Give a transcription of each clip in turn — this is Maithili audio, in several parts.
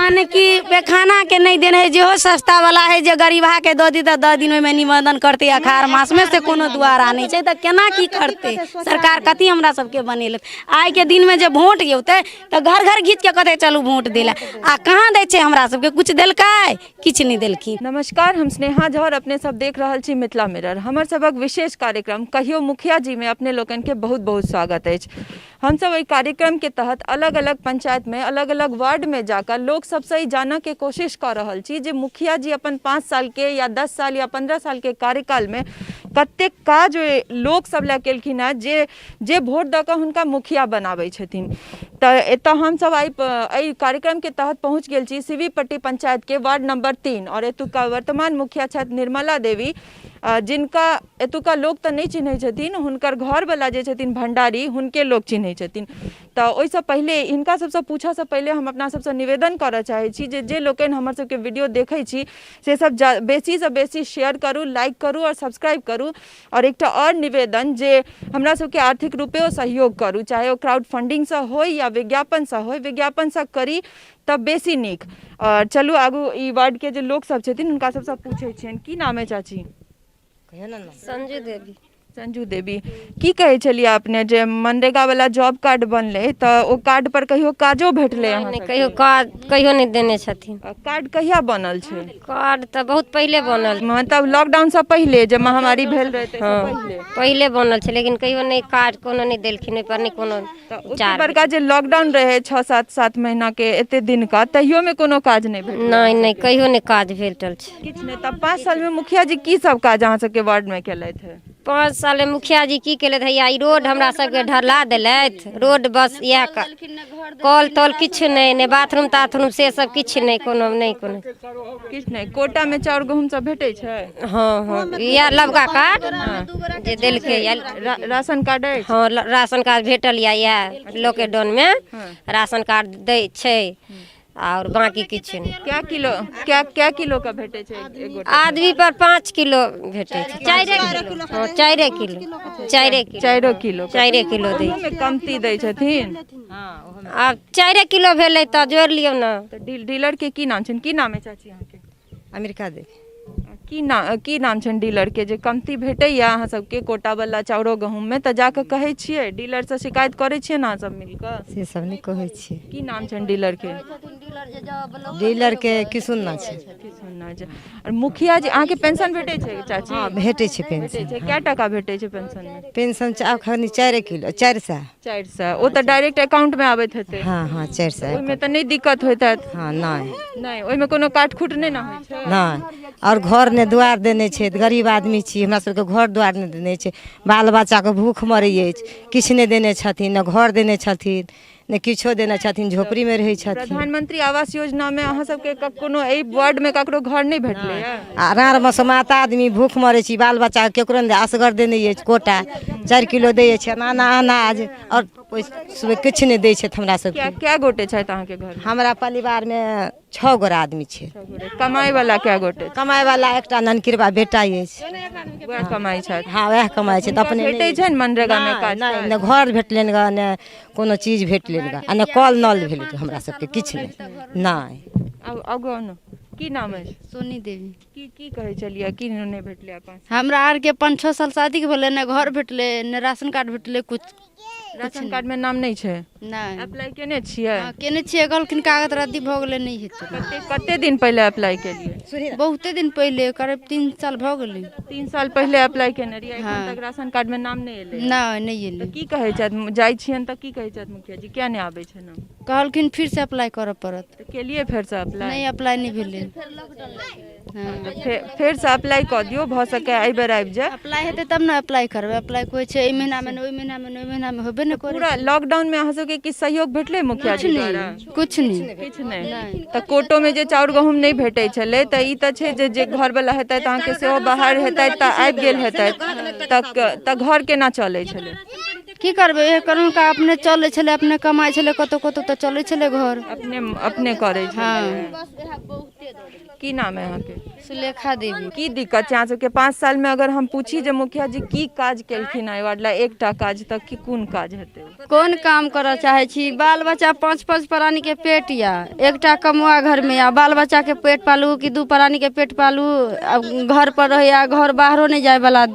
माने कि पैखानाके नहि देने हइ, जेहो सस्तावला हइ जे गरीबहाके दऽ दी तऽ 10 दिन ओहिमे निवेदन करतै। अखाड़ मासमे से कोनो दुआरा नहि छै तऽ केना की करतै सरकार? कथी हमरा सबके बनेलक? आइके दिनमे जे वोट औतै तऽ घर घर घीचके कहतै चलू वोट दै लए, आ कहाँ दै छै? हमरा सबके किछु देलकै? किछु नहि देलखिन। नमस्कार, हम स्नेहा झा और अपने सब देख रहल छी मिथिला मिरर। हमर सबक विशेष कार्यक्रम कहियो मुखिया जी में अपने लोकनि के बहुत बहुत स्वागत अछि। हमसब एहि कार्यक्रम के तहत अलग अलग पंचायत में, अलग अलग वार्ड में जाकर लोक सबसँ ई जानऽ के कोशिश कऽ रहल छी जे मुखिया जी अपन 5 साल के या 10 साल या 15 साल के कार्यकाल में कतेक काज ओहि लोक सब लए केलखिन हेँ जे जे वोट दऽ कऽ हुनका मुखिया बनाबै छथिन। तऽ एतऽ हमसब आइ एहि कार्यक्रमके तहत पहुँच गेल छी शिवीपट्टी पंचायतके वार्ड नंबर 3 आओर एतुका वर्तमान मुखिया छथि निर्मला देवी, जिनका एतुका लोक तऽ नहि चिन्है छथिन, हुनकर घरवला जे छथिन भण्डारी, हुनके लोक चिन्है छथिन। तऽ ओहिसँ पहिले, हिनका सबसँ पूछऽसँ पहिले हम अपना सबसँ निवेदन करऽ चाहै छी जे जे लोकनि हमर सबके वीडियो देखै छी से सब बेसीसँ बेसी शेयर करू, लाइक करू आओर सब्सक्राइब करू। आओर एकटा आओर निवेदन जे हमरा सबके आर्थिक रूपे सहयोग करू, चाहे ओ क्राउड फंडिंगसँ होइ या विज्ञापनसँ होइ। विज्ञापनसँ करी तऽ बेसी नीक। आओर चलू आगू, ई वार्डके जे लोक सब छथिन हुनका सबसँ पूछै छियनि। की नाम अइ चाची? संजू देवी। संजू देवी। की कहै छलियै अपने जे मनरेगा वाला जॉब कार्ड बनलै तऽ ओ कार्ड पर कहियो काजो भेटलै अहाँ नहि सबके? कहियो कार्ड कहियो नहि देने छथिन। कार्ड कहिया बनल छै? कार्ड तऽ बहुत पहिले बनल। मतलब लॉकडाउन से पहिले, जे महामारी भेल रहै ताहिसँ पहिले? पहिले बनल छै, लेकिन कहियो नहि कार्ड कोनो नहि देलखिन, ओहिपर नहि कोनो तऽ ओते विचार। बड़का जे लॉकडाउन रहै, 6 7 7 महीना के एते दिनका, तहियोमे कोनो काज नहि भेटलै? नहि नहि, कहियो नहि काज भेटल छै। किछु नहि। तऽ 5 सालमे मुखिया जी की सब काज अहाँ सबके वार्डमे केलथि हे? 5 सालमे मुखिया जी की केलथि? हैया ई रोड हमरा सबके ढला देलथि, रोड बस इएह। कल तल किछु नहि, नहि बाथरूम ताथरूम से सब किछु नहि, कोनो नहि, कोनो किछु नहि। कोटामे चाउर गहूँम सब भेटै छै? हँ हँ, इएह लबका कार्ड जे देलकै या। राशन कार्ड अछि? हँ, राशन कार्ड भेटल यऽ। इएह लॉकडाउनमे राशन कार्ड दै छै आओर बाँकी किछु नहि। कै किलो, कै कै किलो के भेटै छै एक गोटा? आदमी पर 5 किलो भेटै छै, 4 किलो, हँ, 4 किलो, 4 किलो। 4 किलो? 4 किलो दै। ओहोमे कमती दै छथिन? आब 4 किलो भेलै तऽ जोड़ि लियौ ने। तऽ डीलर के की नाम छनि? की नाम है चाची अहाँके? अमेरिका देवी। की नाम छनि डीलर के? जे कमती भेटैया अहाँ सबके कोटा वाला चाउरो गहूँम मे, तऽ जाकऽ कहै छियै, डीलरसँ शिकायत करै छियै ने अहाँ सब मिल कऽ? से सब नहि कहै छियै। की नाम छनि डीलर के? डीलर के किशुन छै। की सुनना छै। आओर मुखिया जी, अहाँके पेंशन भेटै छै चाची? हँ, भेटै छै। भेटै पेंशन। छै। कै टाका भेटै छै पेंशन मे? पेंशन एखन 4 किलो, 400। 400। ओ तऽ डायरेक्ट अकाउंट मे आबैत हेतै? हँ हँ, 400। ओहिमे तऽ नहि दिक्कत होइत हैत? हँ, नहि। नहि, ओहिमे कोनो काट खूट नहि ने होइ छै? नहि। आओर घर ने दुआर देने छै। गरीब आदमी छी, हमरा सबके घर दुआर नहि देने छै। बाल बच्चाके भूख मरै अछि। किछु नहि देने छथिन, ने घर देने छथिन, ने किछो देने छथिन, झोपड़ीमे रहै छथिन। प्रधानमंत्री आवास योजना मे अहाँ सबके कोनो एहि वार्ड मे ककरो घर नहि भेटलै आ राँड़मे समाता आदमी भूख मरै छी, बाल बच्चाके केकरो नहि। असगर देने अछि कोटा, 4 किलो दै अछि अना अनाज, आओर ओहि किछु नहि दै छथि हमरा सबके। कै कै गोटे छथि अहाँके घर मे? हमरा परिवारमे छओ गोरा आदमी छै। कमाइ वाला कै गोटे छै? कमाइ वाला एकटा ननकिरबा बेटा अछि। वएह कमाइ छथि? हँ, वएह कमाइ छै तऽ अपने। भेटै छनि मनरेगा मे काज? नहि, नहि घर भेटलनि गऽ, नहि कोनो चीज भेटलनि गऽ, आ नहि कल नल भेल। हमरा सबके किछु नहि, नहि। आउ आगू आउ ने। की नाम अछि? सोनी देवी। की की कहै छलियै, की नहि भेटलै अपन? हमरा आरके 5-6 साल शादीके भेलै, ने घर भेटलै, ने राशन कार्ड भेटलै, कुछ। राशन कार्ड मे नाम नहि छै? नहि। अप्लाई केने छियै? हँ, केने छियै। कहलखिन कागज रद्दी भऽ गेलै, नहि हेतै। कते कते दिन पहिले अप्लाई केलियै? बहुते दिन पहिले, करीब 3 साल भऽ गेलै। 3 साल पहिले अप्लाई केने रहियै, एखन तक राशन कार्ड मे नाम नहि एलै? नहि, नहि एलै। तऽ की कहै छथि, जाइ छियनि तऽ की कहै छथि मुखिया जी, किया नहि आबै छै नाम? कहलखिन फिर से अप्लाई करऽ पड़त। तऽ केलियै फेरसँ अप्लाई? नहि, अप्लाई नहि भेलै, हँ। फेरसँ अप्लाई कऽ दियौ, भऽ सकै एहि बेर आबि जाय। अप्लाई हेतै तब ने अप्लाई करबै। अप्लाई कोइ छै एहि महीनामे ने, ओहि महीनामे ने, ओहि महीनामे होबे ने करै। पूरा लॉकडाउन मे अहाँ सबके किछु सहयोग भेटलै मुखिया जी द्वारा? किछु नहि। किछु नहि। तऽ कोटो मे जे चाउर गहूँम नहि भेटै छलै, तऽ ई तऽ छै जे जे घरवला हेतै तऽ अहाँके सेहो बाहर हेतै तऽ आबि गेल हेतै, तऽ घर केना चलै छलै? की करबै, इएह कहुना अपने चलै छलै, अपने कमाइ छलै कतहु कतहु तऽ चलै छलै घर। अपने अपने करै छलै। की नाम है अहाँके? सुलेखा देवी। की दिक्कत छै अहाँ सबके 5 साल में? अगर हम पूछी जे मुखिया जी की काज केलखिन एहि वार्ड ला, एकटा काज, तऽ की कोन काज हेतै? कोन काम करऽ चाहै छी? बाल बच्चा 5-5 प्राणी के पेट या, एकटा कमुआ घर में या, बाल बच्चा के पेट पालू कि 2 प्राणी के पेट पालू? आब घर पर रहैया, घर बाहरो नहि जाय वाला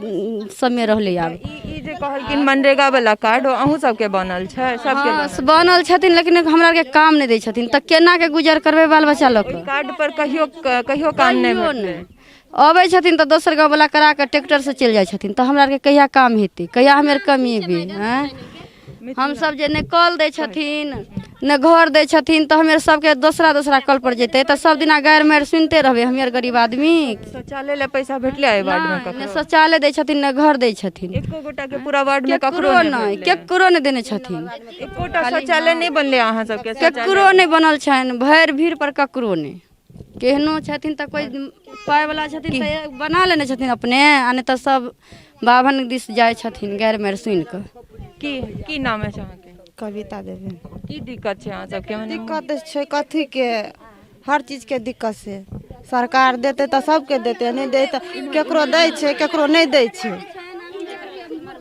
समय रहलै आब। ई जे कहलखिन मनरेगा वाला कार्ड, ओ अहूँ सबके बनल छै? सबके? हँ, बनल छथिन, लेकिन हमरा आरके काम नहि दै छथिन, तऽ केना के गुजर करबै बाल बच्चा लऽ कऽ? कार्ड पर कहियो कहियो काम नहि कहियो भेटलै? नहि। अबै छथिन तऽ दोसर गाँव वाला करा कऽ ट्रैक्टर से चलि जाइ छथिन, तऽ हमरा आरके कहिया काम हेतै, कहिया हम आर कमेबै? आँय, हमसब जे नहि कल दै छथिन नहि घर दै छथिन, तऽ हमे सबके दोसरा दोसरा कल पर जेतै, तऽ सब दिना गारि मारि सुनिते रहबै हमे आर गरीब आदमी। शौचालय ला पैसा भेटलै एहि वार्ड में नहि ककरो? शौचालय दै छथिन, नहि घर दै छथिन। एको गोटा के पूरा वार्ड में केकरो ककरो नहि, केकरो नहि देने छथिन। एकोटा शौचालय नहि बनलै अहाँ सबके? केकरो नहि बनल छनि, भरि भीड़ पर ककरो नहि। केहनो छथिन तऽ कोइ पाइवला छथिन तऽ बना लेने छथिन अपने, आ नहि तऽ सब बाभन दिस जाइ छथिन गारि मारि सुनि कऽ। की की नाम अछि अहाँके? कविता देवी। की दिक्कत छै अहाँ सबके मने? दिक्कत छै कथीके? हर चीजके दिक्कत छै। सरकार देतै तऽ सबके देतै, नहि दै तऽ केकरो दै छै, केकरो नहि दै छै।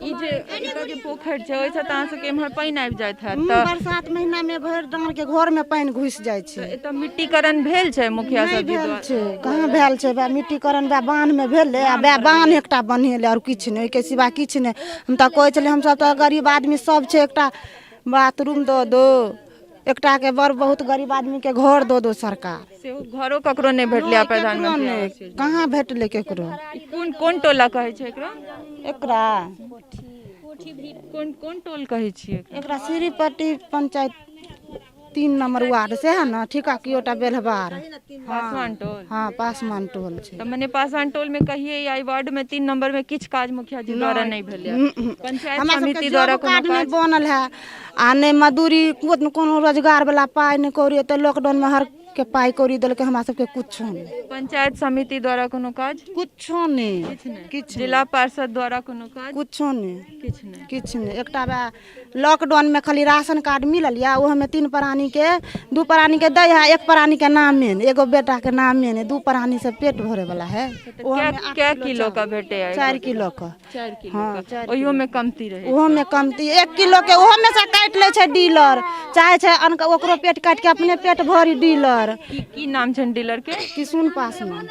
ई जे एतऽ जे पोखरि छै, ओहिसँ तऽ अहाँ सबके एम्हर पानि आबि जाइत हैत? तऽ बरसात महीनामे भरि डाँरके घरमे पानि घुसि जाइ छै। एतऽ मिट्टीकरण भेल छै मुखिया नहि सब जी भेल द्वारा? छै, कहाँ भेल छै? वएह मिट्टीकरण वएह बान्हमे भेलै, आ वएह बान्ह एकटा बन्हेलै, आओर किछु नहि, ओहिके सिवा किछु नहि। हम तऽ कहै छलियै, हमसब तऽ गरीब आदमी सब छै, एकटा बाथरूम दऽ दो, एकटाके बड़ बहुत गरीब आदमीके घर दऽ दो सरकार। सेहो घरो ककरो नहि भेटलै आ केकरो प्रधानमंत्री नहि आवास योजना? कहाँ भेटलै केकरो। ई कोन कोन टोला कहै छै एकरा? एकरा कोन कोन टोल कहै छियै? एकरा श्रीपट्टी पंचायत 3 नंबर वार्ड से है ने, ठीका कियोटा बेलहबार। पासवान टोल। हँ, पासवान टोल छै। तऽ मने पासवान टोल में कहिए या एहि वार्ड में 3 नंबर में किछु काज मुखिया जी द्वारा नहि भेलै? पंचायत हमरा सबके समिति द्वारा जॉब कोनो कार्ड नहि काज बनल है, आ नहि मजदूरी, कोनो कोनो रोजगार वाला पाइ नहि कौड़ी। एतऽ लॉकडाउन मे हर के पाइ कौड़ी देलकै, हमरा सबके कुछो नहि। पंचायत समिति द्वारा कोनो काज? कुछो नहि, किछु। जिला पार्षद द्वारा कोनो काज? कुछो नहि। किछु नहि? किछु नहि। एकटा वएह लॉकडाउनमे खाली राशन कार्ड मिलल यऽ, ओहोमे 3 प्राणीके, 2 प्राणीके दै है, 1 प्राणीके नामे नहि, एगो बेटाके नामे नहि। 2 प्राणी से पेट भरे वाला है? ओहोमे कै किलो का भेटै है? 4 किलो के। 4 किलो? हँ। का ओहियो में कमती रहै? ओहोमे कमती, 1 किलो के, ओहोमे से काटि लै छै डीलर। चाहे छै अनका ओकरो पेट काटि के अपने पेट भरी डीलर। की की नाम छनि डीलर के? किशुन पासवान।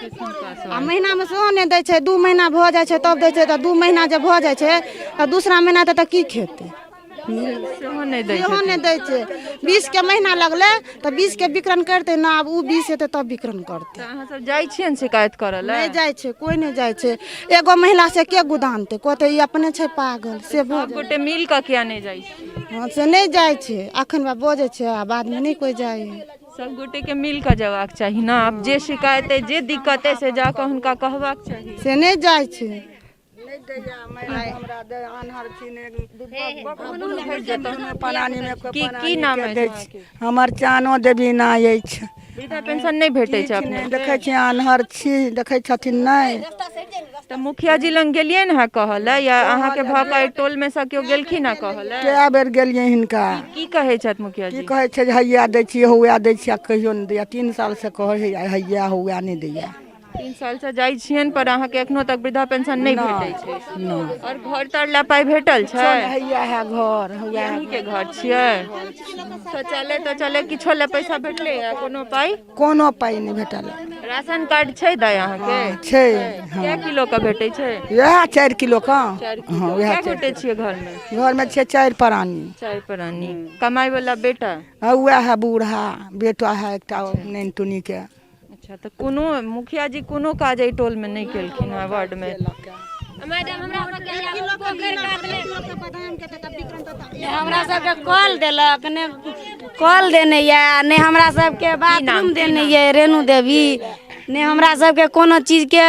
आ महीनामे सेहो नहि दै छै, 2 महीना भऽ जाइ छै तब दै छै। तऽ 2 महीना जे भऽ जाइ छै तऽ दूसरा महीना तऽ की खेतै? सेहो नहि दै? सेहो नहि दै छै। 20 के महीना लगलै तऽ 20 के विकरण करतै ने, आब ओ 20 हेतै तब विकरण करतै। तऽ अहाँ सब जाइ छियनि शिकायत करऽ लए? नहि जाइ छै, कोइ नहि जाइ छै। एगो महिला से के गुदानतै? कहतै ई अपने छै पागल, से भऽ सब गोटे मिल कऽ किया नहि जाइ छी? हँ, से नहि जाइ छै। अखन बा बजै छै आ बादमे नहि कोइ जाइ है। सब गोटे के मिल कऽ जेबाक चाही ने। आब जे शिकायत अइ, जे दिक्कत अइ, से जा कऽ हुनका कहबाक चाही। से नहि जाइ छै। की की नाम अछि अहाँके? हमर चानो देवी ना अछि। वृद्धा पेंशन नहि भेटै छै अपने? देखै छी, आन्हर छी, देखै छथिन नहि। तऽ मुखिया जी लग गेलियै ने कहऽ लए, या अहाँके भऽ कऽ एहि टोल मे सँ केओ गेलखिन हँ कहऽ लए? कए बेर गेलियै हिनका। की कहै छथि मुखिया की जी? कहै छै जे हैया दै छियै, हौआ दै छियै, आ कहियो नहि दैया। 3 सालसँ कहै है हैया हौआ, नहि दैया। 3 सालसँ जाइ छियनि, पर अहाँके एखनो तक वृद्धा पेंशन नहि भेटै छै? आओर घर तर लए पाइ भेटल छै? हैया है घर, हौआ। अहीँके घर छियै? शौचालय तौचालय किछो लए पैसा भेटलै या कोनो पाइ? कोनो पाइ नहि भेटल। राशन कार्ड छै दाइ अहाँके? छै, हँ। कै किलो के भेटै छै? वएह 4 किलो के। हँ, वएह। कै गोटे छियै घरमे? घरमे छियै 4 प्राणी। 4 प्राणी। कमाइ वाला बेटा? हँ, वएह है बूढ़ा, बेटा है एकटा नैन टुनी के। अच्छा, तऽ कोनो मुखिया जी कोनो काज एहि टोल मे नहि केलखिन हँ, वार्ड मे? मैडम, हमरा सबके पोखरि कातमे हमरा सबके कल देलक ने, कल देने यऽ ने, हमरा सबके बाथरूम देने यऽ रेणु देवी ने, हमरा सबके कोनो चीजके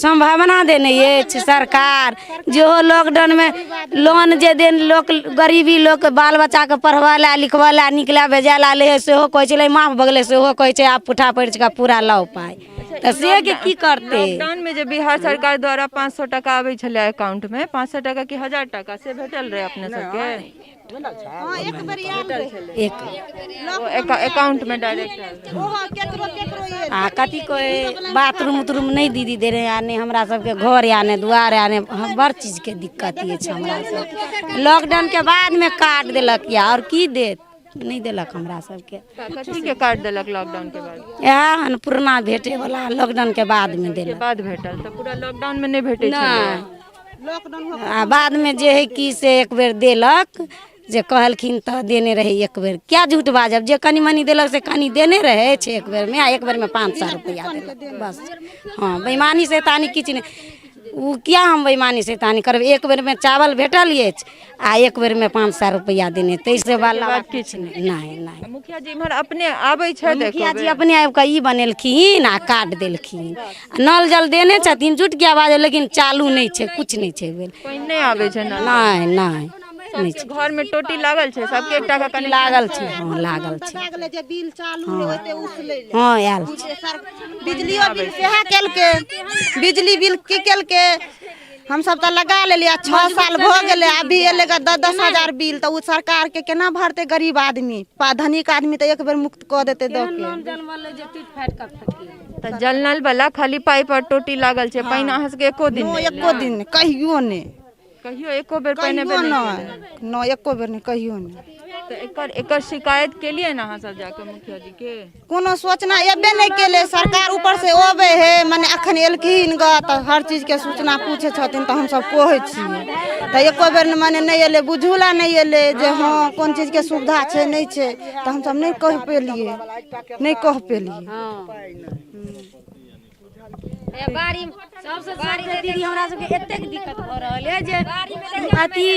सम्भावना देने अछि सरकार। जेहो लॉकडाउनमे लोन जे देन, लोक गरीबी लोक बाल बच्चाके पढ़बै लए, लिखबै लए, नीक लए भेजै लए लै हइ, सेहो कहै छलै माफ भऽ गेलै, सेहो कहै छै आब पुठा परिच कऽ पूरा लाउ पाइ। तऽ से के की करतै? लॉकडाउन में जे बिहार सरकार द्वारा 500 टका आबै छलै अकाउंट में, 500 टका कि 1000 टका, से भेटल रहै अपने सबके? हँ, एक बेर आयल रहै। एक ओ अकाउंट में डायरेक्ट आयल रहै। ओहो केकरो केकरो आयल। आ कथी कहै बाथरूम उथरूम नहि दीदी देने आ नहि हमरा सबके घर या नहि दुआर या नहि बड़ चीजके दिक्कत अछि हमरा सबके लॉकडाउनके बादमे कार्ड देलक यऽ आओर की देत नहि देलक हमरा सबके। कथी के कार्ड देलक लॉकडाउन के बाद? इएह अन्नपूर्णा भेटे वाला लॉकडाउन के बादमे देलक। बाद भेटल तऽ पूरा लॉकडाउन मे नहि भेटै छलै। आ बादमे जे है कि से एक बेर देलक जे कहलखिन तऽ देने रहै एक बेर। क्या झूठ बाजब, जे कनि मनि देलक से कनि देने रहै छै एक बेरमे, आ एक बेरमे 500 रुपैआ देलक बस। हँ, बेईमानी शैतानी किछु नहि। ओ किया हम बेईमानी शैतानी करबै? एक बेरमे चावल भेटल अछि आ एक बेरमे 500 रुपैआ देने, ताहिसँ बाला किछु नहि। नहि नहि। मुखिया जी इम्हर अपने आबै छथि? मुखिया जी अपने आबि कऽ ई बनेलखिन आ कार्ड देलखिन। नल जल देने छथिन, झूठ किया बाजब, लेकिन चालू नहि छै, किछु नहि छै भेल। पानि नहि आबै छै? नहि नहि नहि छै। घर मे टोटी लागल छै सबके? एकटा के कनि लागल छै। हँ, लागल छै। जे बिल चालू नहि होइते उसलै। हँ, आयल छै। बिजलियो बिल सएह केलकै। बिजली बिल की केलकै? हमसब तऽ लगा लेलियै, 6 साल भऽ गेलै, अभी एलै ग 10-10 हजार बिल, तऽ ओ सरकारके केना भरतै गरीब आदमी? धनिक आदमी तऽ एक बेर मुक्त कऽ देतै दऽ के। तऽ जल नल वाला खाली पाइप और टोटी लागल छै, पानि अहाँ सबके एको दिन नहि? एको दिन नहि, कहियो नहि। कहियो एको बेर पानि कहियो नहि, नहि, एको बेर नहि, कहियो नहि। तऽ एकर शिकायत केलियै ने अहाँ सब जाके मुखिया जी के? कोनो सूचना एबे नहि केलै सरकार। ऊपर से अबै है, मने अखन एलखिन ग तऽ हर चीजके सूचना पूछै छथिन, तऽ हमसब कहै छियै, तऽ एको बेर मने नहि एलै, बुझू ला नहि एलै जे हँ कोन चीजके सुविधा छै नहि छै, तऽ हमसब नहि कहि पेलियै, नहि कहि पेलियै। बाड़ी सबसँ दीदी हमरा सबके एतेक दिक्कत भऽ रहल है जे अथी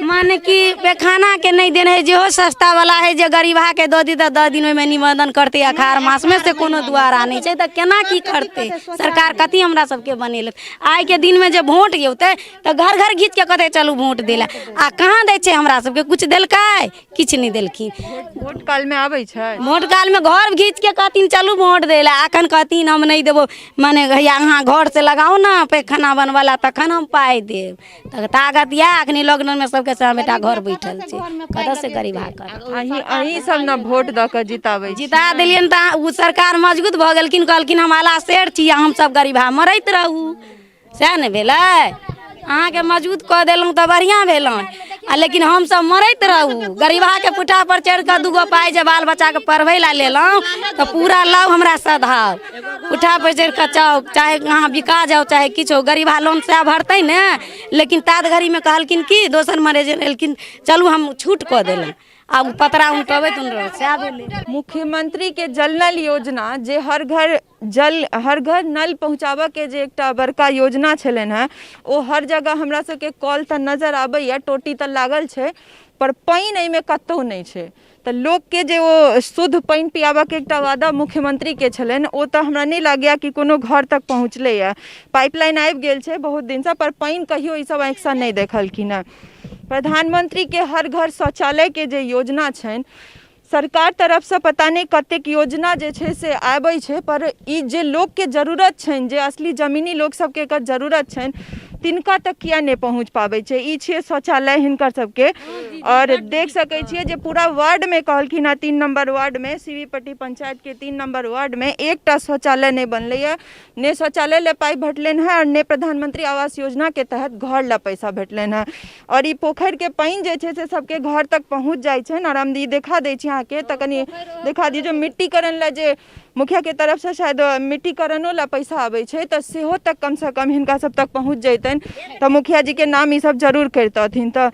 माने कि पैखानाके नहि देने है, जेहो सस्ता वाला है जे गरीबा के दऽ दी तऽ 10 दिन ओहिमे निबंधन करतै अखाड़ मासमे, से कोनो दुआरा नहि छै, तऽ केना की करतै सरकार? कथी हमरा सबके बनेलक? आइके दिनमे जे वोट औतै तऽ घर घर घीच के कहतै चलू वोट दै लए, आ कहाँ दै छै? हमरा सबके किछु देलकै? किछु नहि देलखिन। वोट काल मे आबै छै? वोट कालमे घर घीच के कहथिन चलू वोट दै लए, अखन कहथिन हम नहि देबो, मने हैया अहाँ घर से लगाउ ने पैखाना बनबऽ ला तखन हम पाइ देब। तऽ ताकत इएह अखनी लॉकडाउनमे सबके से बेटा घर बैठल छै, कतऽ से गरीबा करत? अहीं सब ने वोट दऽ कऽ जिताबै छी। जिता देलियनि तऽ ओ सरकार मजबूत भऽ गेलखिन, कहलखिन हम आला शेर छी आ हमसब गरीबा मरैत रहू, सएह ने भेलै। अहाँके मजबूत कऽ देलहुँ तऽ बढ़िआँ भेलहुँ, आ लेकिन हमसब मरैत रहू। गरीबाके पुट्ठा पर चढ़ि कऽ 2 गो पाइ जे बाल बच्चाके पढ़बै लए लेलहुँ तऽ पूरा लाउ हमरा सधाउ, पुट्ठा पर चढ़ि कऽ चाउ, चाहे अहाँ बिका जाउ चाहे किछु, गरीबा लोन सएह भरतै ने। लेकिन तात घड़ीमे कहलखिन कि दोसर मैनेजर एलखिन, चलू हम छूट कऽ देलहुँ, आ ओ पतरा उनटबैत उनटबैत सएह भेलै। मुख्यमंत्री के जल नल योजना जे हर घर जल हर घर नल पहुँचाबऽ के जे एकटा बड़का योजना छलनि हेँ, ओ हर जगह हमरा सबके कल तऽ नजर आबैया, टोटी तऽ लागल छै, पर पानि एहिमे कतहु नहि छै। तऽ लोकके जे ओ शुद्ध पानि पियाबऽके एकटा वादा मुख्यमंत्री के छलनि, ओ तऽ हमरा नहि लागैया कि कोनो घर तक पहुँचलैया। पाइपलाइन आबि गेल छै बहुत दिनसँ, पर पानि कहियो ई सब आँखिसँ नहि देखलखिन हेँ। प्रधानमंत्री के हर घर शौचालय के जे योजना छनि, सरकार तरफसँ पता नहि कतेक योजना जे छै से आबै छै, पर ई जे लोकके जरूरत छनि, जे असली जमीनी लोक सबके एकर जरूरत छनि, तिनका तक किया नहि पहुँच पाबै छै? ई छियै शौचालय हिनकर सबके, आओर देख सकै छियै जे पूरा वार्डमे कहलखिन हँ 3 नम्बर वार्डमे, सीवीपट्टी पंचायतके 3 नम्बर वार्डमे एकटा शौचालय नहि बनलैए। ने शौचालय लए पाइ भेटलनि हँ आओर ने प्रधानमंत्री आवास योजनाके तहत घर लए पैसा भेटलनि हँ। आओर ई पोखरिके पानि जे छै से सबके घर तक पहुँच जाइ छनि। आओर हम ई देखा दै छी अहाँके, तऽ कनि देखा दियौ जे मिट्टीकरण लए जे मुखियाके तरफसँ शायद मिट्टीकरणो लए पैसा आबै छै, तऽ सेहो तक कमसँ कम हिनका सब तक पहुँच जैतनि तऽ मुखिया जीके नाम ई सब जरूर करितथिन। तऽ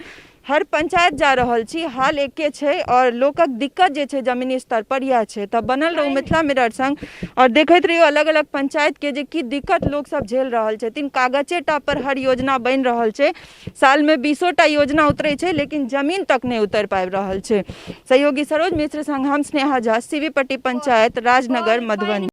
हर पंचायत जा रहल छी, हाल एके छै, आओर लोकक दिक्कत जे छै जमीनी स्तर पर इएह छै। तऽ बनल रहू मिथिला मिरर संग आओर देखैत रहियौ अलग अलग पंचायतके जे की दिक्कत लोक सब झेल रहल छथिन। कागजे टा पर हर योजना बनि रहल छै, सालमे 20टा योजना उतरै छै, लेकिन जमीन तक नहि उतरि पाबि रहल छै। सहयोगी सरोज मिश्र संग हम स्नेहा झा, सीवीपट्टी पंचायत, राजनगर, मधुबनी।